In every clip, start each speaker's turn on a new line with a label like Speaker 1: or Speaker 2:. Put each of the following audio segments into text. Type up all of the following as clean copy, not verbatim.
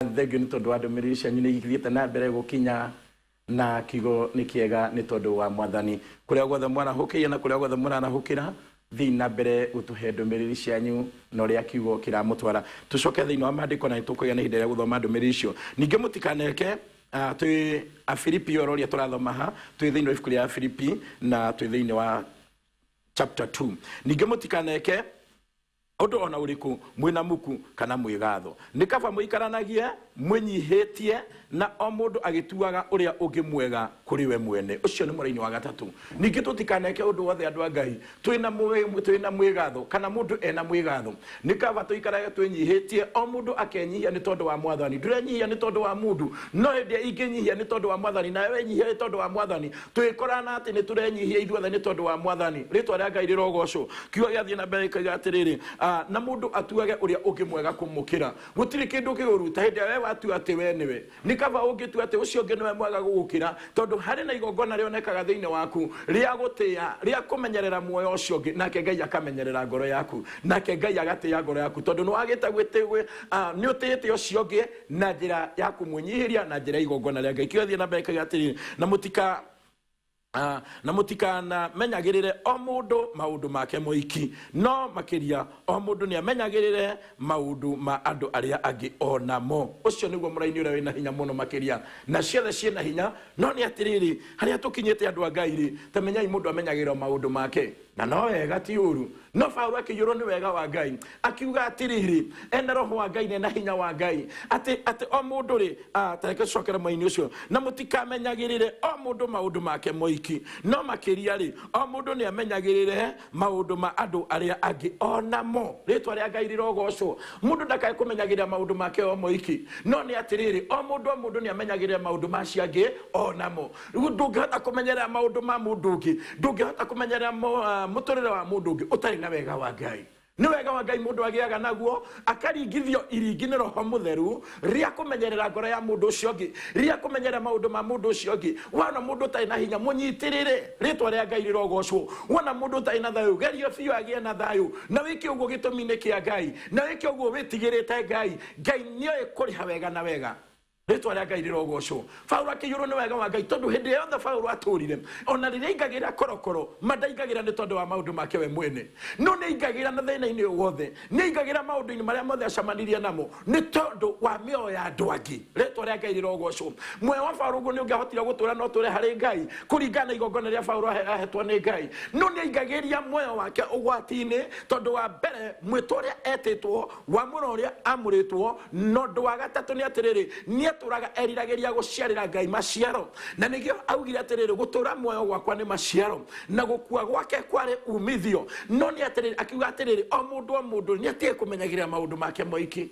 Speaker 1: Thengiũ nĩ tondũ wa ndũmĩrĩri cianyu nĩ ithiĩte na mbere gũkinya na kiugo nĩ kĩega nĩ tondũ wa Mwathani. Kũrĩa guothe mwarahũkĩire na kũrĩa guothe mũrarahũkĩra, thiĩi na mbere gũtũhe ndũmĩrĩri cianyu na ũrĩa kiugo kĩramũtwara. Tũcoke thĩinĩ wa maandĩko na nĩ tũkũgĩa na ihinda rĩa gũthoma ndũmĩrĩri icio. Ningĩ mũtikaneke twĩ Afilipi oro ũrĩa tũrathoma ha, twĩ thĩinĩ wa ibuku rĩa Afilipi na twĩ thĩinĩ wa chapter 2. Ningĩ mũtikaneke ũndũ ona ũrĩkũ mwĩna muku kana mwĩgatho. Nĩ kaba mũikaranagie mwĩnyihĩtie na o mũndũ agĩtuaga ũrĩa ũngĩ mwega kũrĩ we mwene. Ũcio nĩ mũraini wa gatatũ. Ningĩ tũtikaneke ũndũ wothe andũ a Ngai twĩna twĩna mwĩgatho kana mũndũ ena mwĩgatho. Nĩ kaba tũikarage twĩnyihĩtie, o mũndũ akenyihia nĩ tondũ wa Mwathani. Ndũrenyihia nĩ tondũ wa mũndũ, no hĩndĩ ĩrĩa ingĩnyihia nĩ tondũ wa Mwathani, nawe wenyihia nĩ tondũ wa Mwathani, twĩkorana atĩ nĩ tũrenyihia ithuothe nĩ tondũ wa Mwathani. Rĩtwa rĩa Ngai rĩrogocwo. Kiugo gĩathiĩ na mbere gĩkoiga atĩrĩrĩ, na mũndũ atuage ũrĩa ũngĩ mwega kũmũkĩra. Gũtirĩ kĩndũ kĩũru ta hĩndĩ ĩrĩa we watua atĩ we nĩwe. Nĩ kaba ũngĩtua atĩ ũcio ũngĩ nĩwe mwega gũgũkĩra, tondũ harĩ na igongona rĩonekaga thĩinĩ waku rĩa gũtĩa, rĩa kũmenyerera muoyo ũcio ũngĩ, nake Ngai akamenyerera ngoro yaku, nake Ngai agatĩa ngoro yaku, tondũ nĩ wagĩte nĩ ũtĩĩte ũcio ũngĩ na njĩra ya kũmwĩnyihĩria na njĩra ya igongona rĩa Ngai. Kĩo thiĩ na mbere kĩoiga atĩrĩrĩ, na mũtika na mũtikanamenyagĩrĩre o mũndũ maũndũ make moiki, no makĩria o mũndũ nĩamenyagĩrĩre maũndũ ma andũ arĩa angĩ o namo. Ũcio nĩguo mũraini ũrĩa wĩna hinya mũno makĩria, na ciothe ciĩna hinya, no nĩ atĩrĩrĩ, harĩa tũkinyĩte andũ a Ngai-rĩ, ta menyai mũndũ amenyagĩrĩra maũndũ make. Na no wega ti ũru. No Paulo akĩiyũrwo nĩ wega wa Ngai, akiuga atĩrĩrĩ, ena roho wa Ngai na ena hinya wa Ngai, atĩ atĩ o mũndũ rĩ, ta reke tũcokere mwena-inĩ ũcio, na mũtikamenyagĩrĩre o mũndũ maũndũ make moiki, no makĩria rĩ, o mũndũ nĩ amenyagĩrĩre maũndũ ma andũ arĩa angĩ o namo. Rĩtwa rĩa Ngai rĩrogocwo. Mũndũ ndakae kũmenyagĩrĩra maũndũ make o moiki, no nĩ atĩrĩrĩ, o mũndũ o mũndũ nĩ amenyagĩrĩre maũndũ ma acio angĩ o namo. Rĩu ndũngĩhota kũmenyerera maũndũ ma mũndũ ũngĩ, ndũngĩhota kũmenyerera mũtũrĩre wa mũndũ ũngĩ ũtarĩ na wega wa Ngai. Nĩ wega wa Ngai mũndũ agĩaga naguo, akaringithio iringi nĩ Roho Mũtheru rĩa kũmenyerera ngoro ya mũndũ ũcio ũngĩ, rĩa kũmenyerera maũndũ ma mũndũ ũcio ũngĩ. Wona mũndũ ũtarĩ na hinya, mũnyitĩrĩre. Rĩtwa rĩa Ngai rĩrogocwo. Wona mũndũ ũtarĩ na thayũ, geria biũ agĩe na thayũ, na wĩke ũguo gĩtũmi-inĩ kĩa Ngai, na wĩke ũguo wĩtigĩrĩte Ngai. Ngai nĩoĩ kũrĩha wega na wega. Rĩtwa rĩa Ngai rĩrogocwo. Paulo akĩiyũrwo nĩ wega wa Ngai, tondũ hĩndĩ ĩrĩa yothe Paulo atũrire, ona rĩrĩa aingagĩra korokoro, ma ndaingagĩra nĩ tondũ wa maũndũ make we mwene, no nĩ aingagĩra na thĩna-inĩ ũyũ wothe, nĩ aingagĩra maũndũ-inĩ marĩa mothe acemanirie namo nĩ tondũ wa mĩoyo ya andũ angĩ. Rĩtwa rĩa Ngai rĩrogocwo. Muoyo wa Paulo ũguo nĩ ũngĩahotire gũtũra no ũtũre harĩ Ngai kũringana na igongona rĩrĩa Paulo ahetwo nĩ Ngai, no nĩ aingagĩria muoyo wake ũgwati-inĩ, tondũ wa mbere mwĩto ũrĩa etĩtwo, wa mũro ũrĩa amũrĩtwo, na ũndũ wa gatatũ nĩ atĩrĩrĩ, nĩatũraga eriragĩria gũciarĩra Ngai maciaro, na nĩkĩo augire atĩrĩrĩ, gũtũra muoyo gwakwa nĩ maciaro, na gũkua gwake kwarĩ umithio. No nĩ atĩrĩrĩ, akiuga atĩrĩrĩ, o mũndũ o mũndũ nĩatige kũmenyagĩrĩra maũndũ make moiki.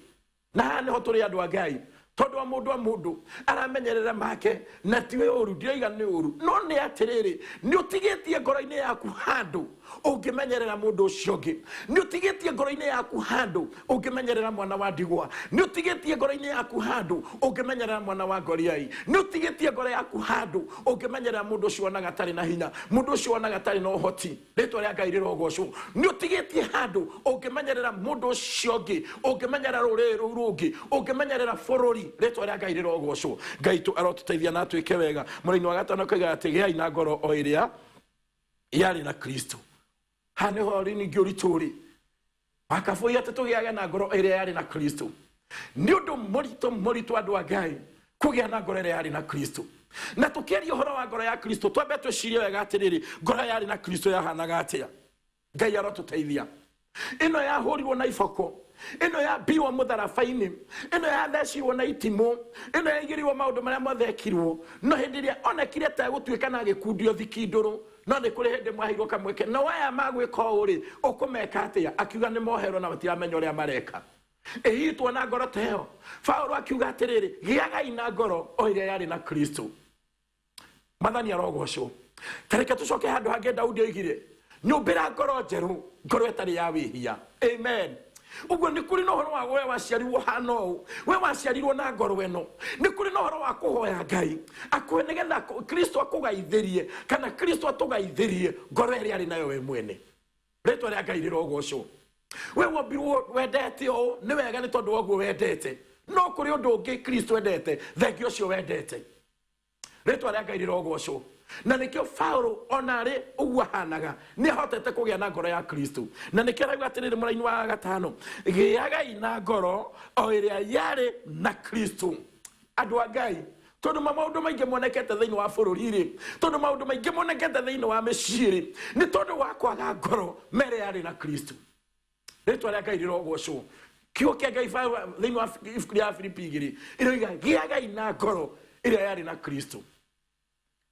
Speaker 1: Na haha nĩho tũrĩ andũ a Ngai, tondũ o mũndũ o mũndũ aramenyerera make, na ti ũru, ndiroiga nĩ ũru, no nĩ atĩrĩrĩ, nĩ ũtigĩtie ngoro-inĩ yaku handũ ũngĩmenyerera mũndũ ũcio ũngĩ, nĩ ũtigĩtie ngoro-inĩ yaku handũ ũngĩmenyerera mwana wa ndigwa, nĩ ũtigĩtie ngoro-inĩ yaku handũ ũngĩmenyerera mwana wa ngoriai, nĩ ũtigĩtie ngoro yaku handũ ũngĩmenyerera mũndũ ũcio wonaga atarĩ na hinya, mũndũ ũcio wonaga atarĩ na ũhoti. Rĩtwa rĩa Ngai rĩrogocwo. Nĩ ũtigĩtie handũ ũngĩmenyerera mũndũ ũcio ũngĩ, ũngĩmenyerera rũrĩrĩ rũu rũngĩ, ũngĩmenyerera bũrũri. Rĩtwa rĩa Ngai rĩrogocwo. Ngai witũ arotũteithia na atwĩke wega. Mũraini wa gatano koigaga atĩ gĩai na ngoro o ĩrĩa yarĩ na Kristo. Haha nĩho rĩ ningĩ ũritũ ũrĩ. Wakabũi atĩ tũgĩage na ngoro ĩrĩa yarĩ na Kristo. Nĩ ũndũ mũritũ mũritũ andũ a Ngai kũgĩa na ngoro ĩrĩa yarĩ na Kristo. Na tũkĩaria ũhoro wa ngoro ya Kristo, twambe twĩcirie wega atĩrĩrĩ, ngoro yarĩ na Kristo yahanaga atĩa? Ngai arotũteithia. Ĩno yahũrirwo na iboko, ĩno yambirwo mũtharaba-inĩ, ĩno yathecirwo na itimũ, ĩno yaigĩrĩirwo maũndũ marĩa mothe ekirwo, no hĩndĩ ĩrĩa onekire ta egũtuĩka na agĩkundio thikindũrũ, no nĩ kũrĩ hĩndĩ mwaheirwo kamweke, no aya magwĩka ũũ rĩ, ũkũmeka atĩa? Akiuga nĩ moherwo na matiramenya ũrĩa mareka. Ĩ hihi tuona ngoro ta ĩyo? Paulo akiuga atĩrĩrĩ, gĩagai na ngoro o ĩrĩa yarĩ na Kristo. Mwathani arogocwo. Ta reke tũcoke handũ hangĩ Daudi oigire, nyũmbĩra ngoro njerũ, ngoro ĩtarĩ ya wĩhia. Amen. Ũguo nĩ kũrĩ na ũhoro wa we waciarirwo hana ũũ, we waciarirwo na ngoro ĩno. Nĩ kũrĩ na ũhoro wa kũhoya Ngai akũhe nĩgetha Kristo akũgaithĩrie kana Kristo atũgaithĩrie ngoro ĩrĩa arĩ nayo we mwene. Rĩtwa rĩa Ngai rĩrogocwo. We wombirwo wendete ũũ, nĩ wega nĩ tondũ wa ũguo wendete. No kũrĩ ũndũ ũngĩ Kristo endete thengia ũcio wendete. Rĩtwa rĩa Ngai rĩrogocwo. Na nĩkĩo Paulo ona arĩ ũguo ahanaga nĩ ahotete kũgĩa na ngoro ya Kristo. Na nĩkĩo arauga atĩrĩrĩ mũraini wa gatano, gĩagai na ngoro o ĩrĩa yarĩ na Kristo. Andũ a Ngai, tondũ maũndũ maingĩ monekete thĩinĩ wa bũrũri rĩ, tondũ maũndũ maingĩ monekete thĩinĩ wa mĩciĩ rĩ, nĩ tondũ wa kwaga ngoro mere yarĩ na Kristo. Rĩtwa rĩa Ngai rĩrogocwo. Kiugo kĩa Ngai thĩinĩ wa ibuku rĩa Filipi 2 iroiga gĩagai na ngoro ĩrĩa yarĩ na Kristo.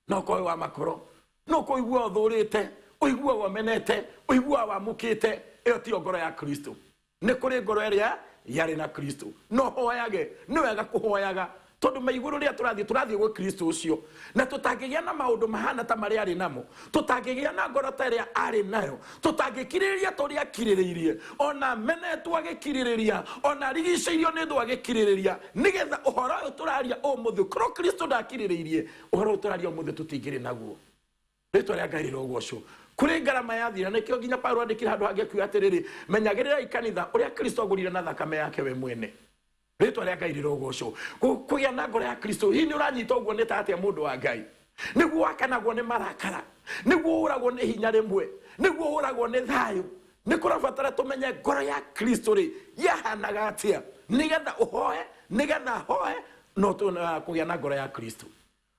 Speaker 1: No ũkorwo wa makoro, no ũkorwo ũiguaga ũthũrĩte, ũiguaga ũmenete, ũiguaga wamũkĩte, ĩyo tiyo ngoro ya Kristo. Nĩ kũrĩ ngoro ĩrĩa yarĩ na Kristo. No hoyage, nĩ wega kũhoyaga, tondũ ma igũrũ rĩrĩa tũrathiĩ, tũrathiĩ gwĩ Kristo ũcio. Na tũtangĩgĩa na maũndũ mahana ta marĩa arĩ namo, tũtangĩgĩa na ngoro ta ĩrĩa arĩ nayo, tũtangĩkirĩrĩria ta ũrĩa akirĩrĩirie, ona amenetwo agĩkirĩrĩria, ona arigicĩirio nĩ thũ agĩkirĩrĩria, nĩgetha ũhoro ũyũ tũraria ũmũthĩ, korwo Kristo ndakirĩrĩirie, ũhoro ũyũ tũraria ũmũthĩ tũtingĩrĩ naguo. Rĩtwa rĩa Ngai rĩrogocwo. Kũrĩ ngarama yathira, nĩkĩo nginya Paulo andĩkire handũ hangĩ akiuga atĩrĩrĩ, menyagĩrĩrai kanitha ũrĩa Kristo agũrire na thakame yake we mwene. Rĩtwa rĩa Ngai rĩrogocwo. Kũgĩa na ngoro ya Kristo, hihi nĩ ũranyita ũguo nĩ ta atĩa mũndũ wa Ngai? Nĩguo wakanagwo nĩ marakara, nĩguo ũragwo nĩ hinya rĩmwe, nĩguo ũragwo nĩ thayũ. Nĩ kũrabatara tũmenye ngoro ya Kristo rĩ yahanaga atĩa, nĩgetha ũhoe, nĩgetha hoe, no kũgĩa na ngoro ya Kristo.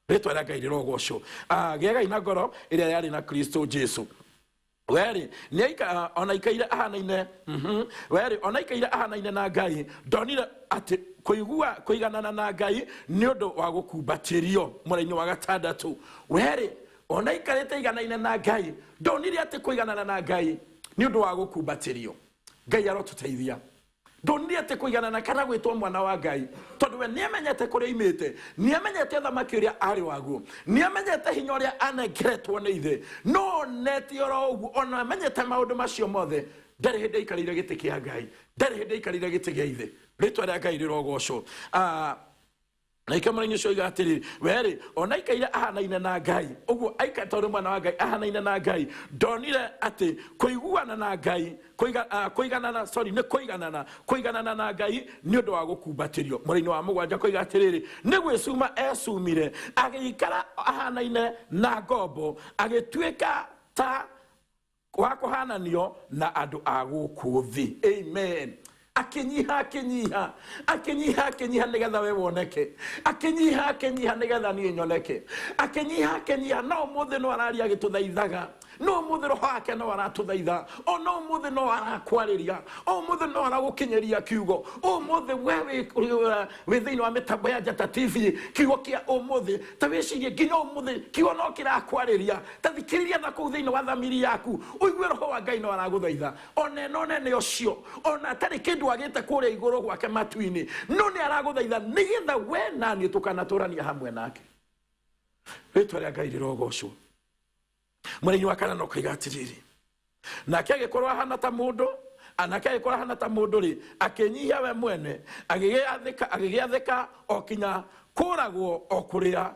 Speaker 1: Rĩtwa rĩa Ngai rĩrogocwo. Gĩagai na ngoro ĩrĩa yarĩ na Kristo Jesu. Werĩ nĩ ona ikaire ahanaine, werĩ ona ikaire ahanaine na Ngai, ndonire atĩ kũigua kũiganana na Ngai nĩ ũndũ wa gũkumbatĩrio. Mũraini wa gatandatũ, werĩ ona ikarĩte iganaine na Ngai, ndonire atĩ kũiganana na Ngai nĩ ũndũ wa gũkumbatĩrio. Ngai arotũteithia. Ndonire atĩ kũiganana kana gwĩtwo mwana wa Ngai, tondũ we nĩamenyete kũrĩa oimĩte, nĩamenyete ũthamaki ũrĩa arĩ waguo, nĩamenyete hinya ũrĩa anengeretwo nĩ ithe, no onete oro ũguo, ona amenyete maũndũ macio mothe, ndarĩ hĩndĩ aikarĩire gĩtĩ kĩa Ngai, ndarĩ hĩndĩ aikarĩire gĩtĩ gĩa ithe. Rĩtwa rĩa Ngai rĩrogocwo. Na ikĩo mũraini ũcio oiga atĩrĩrĩ, werĩ ona aikaire ahanaine na Ngai, ũguo aika tondũ mwana wa Ngai ahanaine na Ngai, ndonire atĩ kũiguana na Ngai, kũiganana, sorry, nĩ kũiganana, kũiganana na Ngai nĩ ũndũ wa gũkumbatĩrio. Mũraini wa mũgwanja koiga atĩrĩrĩ, nĩ gwĩcuma ecumire, agĩikara ahanaine na ngombo, agĩtuĩka ta wa kũhananio na andũ a gũkũ thĩ. Amen. Akĩnyiha, akĩnyiha, akĩnyiha, akĩnyiha nĩgetha we woneke. Akĩnyiha, akĩnyiha nĩgetha niĩ nyoneke. Akĩnyiha, akĩnyiha. No ũmũthĩ no araria agĩtũthaithaga. No ũmũthĩ roho wake no aratũthaitha. O no ũmũthĩ no arakwarĩria. O ũmũthĩ no aragũkinyĩria kiugo. Ũmũthĩ we wĩ thĩinĩ wa mĩtambo ya Njata TV, kiugo kĩa ũmũthĩ, ta wĩcirie nginya ũmũthĩ kiugo no kĩrakwarĩria. Ta thikĩrĩria na kũu thĩinĩ wa thamiri yaku, ũigue roho wa Ngai no aragũthaitha. Ona ena ũnene ũcio, ona atarĩ kĩndũ agĩte kũrĩa igũrũ gwake matu-inĩ, no nĩ aragũthaitha nĩgetha we na niĩ tũkanatũrania hamwe nake. Rĩtwa rĩa Ngai rĩrogocwo. Mũrĩmi wa kana no kaiga atĩrĩrĩ, nake agĩkorwo ahana ta mũndũ, nake agĩkorwo ahana ta mũndũ rĩ, akĩnyihia we mwene, agĩgĩathĩka, agĩgĩathĩka o kinya kũragwo o kũrĩa,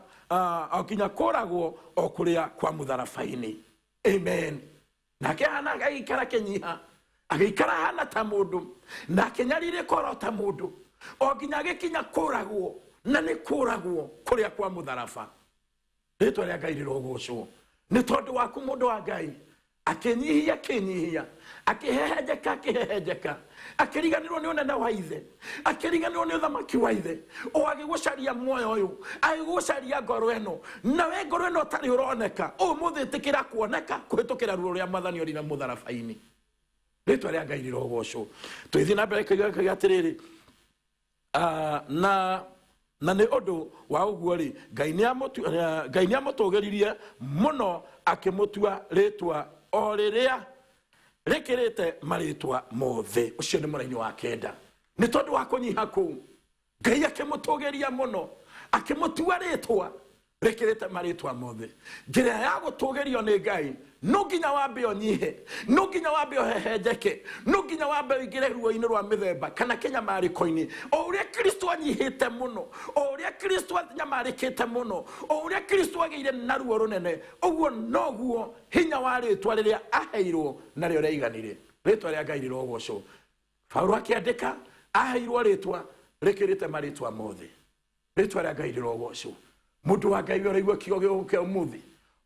Speaker 1: o kinya kũragwo o kũrĩa kwa mũtharaba-inĩ. Amen. Nake ahana agĩikara akĩnyiha, agĩikara ahana ta mũndũ, na akĩnyarirĩka oro ta mũndũ, o nginya agĩkinya kũragwo, na nĩ kũragwo kũrĩa kwa mũtharaba. Rĩtwa rĩa Ngai rĩrogocwo. Nĩ tondũ waku mũndũ wa Ngai, akĩnyihia, akĩnyihia, akĩhehenjeka, akĩhehenjeka, akĩriganĩrwo nĩ ũnene wa ithe, akĩriganĩrwo nĩ ũthamaki wa ithe, o agĩgũcaria muoyo ũyũ, agĩgũcaria ngoro ĩno, nawe ngoro ĩno ũtarĩ ũroneka, ũmũthĩ ĩtĩkĩra kuoneka kũhĩtũkĩra ruo rũrĩa Mwathani orire mũtharaba-inĩ. Rĩtwa rĩa Ngai rĩrogocwo. Tũgĩthiĩ na mbere kũiga atĩrĩrĩ, na nĩ ũndũ wa ũguo rĩ, Ngai nĩamũtũgĩririe mũno, akĩmũtua rĩtwa o rĩrĩa rĩkĩrĩte marĩtwa mothe. Ũcio nĩ mũraini wa kenda. Nĩ tondũ wa kũnyiha kũu, Ngai akĩmũtũgĩria mũno, akĩmũtua rĩtwa rĩkĩrĩte marĩtwa mothe. Njĩra ya gũtũgĩrio nĩ Ngai, no nginya wambe ũnyihe, no nginya wambe ũhehenjeke, no nginya wambe ũingĩre ruo-inĩ rwa mĩthemba kana kĩnyamarĩko-inĩ. O ũrĩa Kristo anyihĩte mũno, o ũrĩa Kristo anyamarĩkĩte mũno, o ũrĩa Kristo agĩire na ruo rũnene, ũguo noguo hinya wa rĩtwa rĩrĩa aheirwo narĩo rĩaiganire. Rĩtwa rĩa Ngai rĩrogocwo. Paulo akĩandĩka, aheirwo rĩtwa Rĩkĩrĩte marĩtwa mothe. Rĩtwa rĩa Ngai rĩrogocwo. Mũndũ wa Ngai, ũraigua kiugo gĩgũke ũmũthĩ,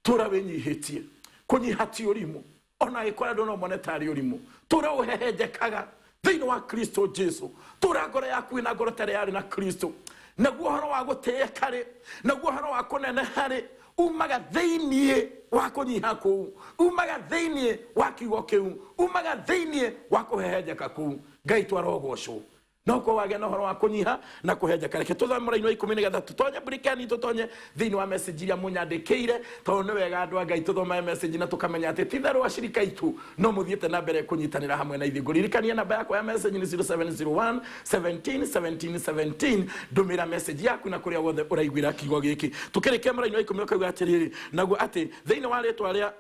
Speaker 1: tũra wĩnyihĩtie. Kũnyiha ti ũrimũ, ona agĩkorwo andũ no mone tarĩ ũrimũ. Tũra ũhehenjekaga thĩinĩ wa Kristo Jesu. Tũra ngoro yaku ĩna ngoro ta ĩrĩa yarĩ na Kristo. Naguo ũhoro wa gũtĩĩka rĩ, naguo ũhoro wa kũneneha rĩ, umaga thĩinĩ wa kũnyiha kũu, umaga thĩinĩ wa kiugo kĩu, umaga thĩinĩ wa kũhehenjeka kũu. Ngai twarogocwo. No ko wagĩa na ũhoro wa kũnyiha na kũhenjeka. Reke tũthome mũraini wa 13, tũtonye burikani, tũtonye thĩinĩ wa message iria mũnyandĩkĩire, tondũ nĩ wega andũ a Ngai tũthomage message na tũkamenya atĩ ti therũ acirika aitũ no mũthiĩte na mbere kũnyitanĩra hamwe na ithuĩ. Ngũririkania namba yakwa ya message nĩ 0701 17 17 17. Ndũmĩra message yaku na kũrĩa guothe ũraiguĩra kiugo gĩkĩ. Tũkĩrĩkia mũraini wa 10, ũkauga atĩrĩrĩ, naguo atĩ thĩinĩ wa rĩtwa rĩa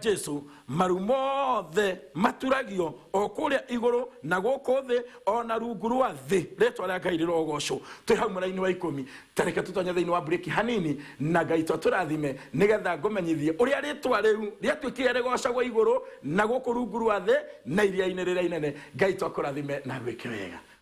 Speaker 1: Jesu maru mothe maturagio, o kũrĩa igũrũ na gũkũ thĩ, o na rungu rwa thĩ. Rĩtwa rĩa Ngai rĩrogocwo. Twĩ hau mũraini wa 10. Tareke tũtonye thĩinĩ wa breki hanini, na Ngai twatũrathime, nĩgetha ngũmenyithie ũrĩa rĩtwa rĩu rĩatuĩkire rĩgocagwo igũrũ na gũkũ rungu rwa thĩ na iria-inĩ rĩrĩa inene. Ngai twakũrathime na gwĩke wega.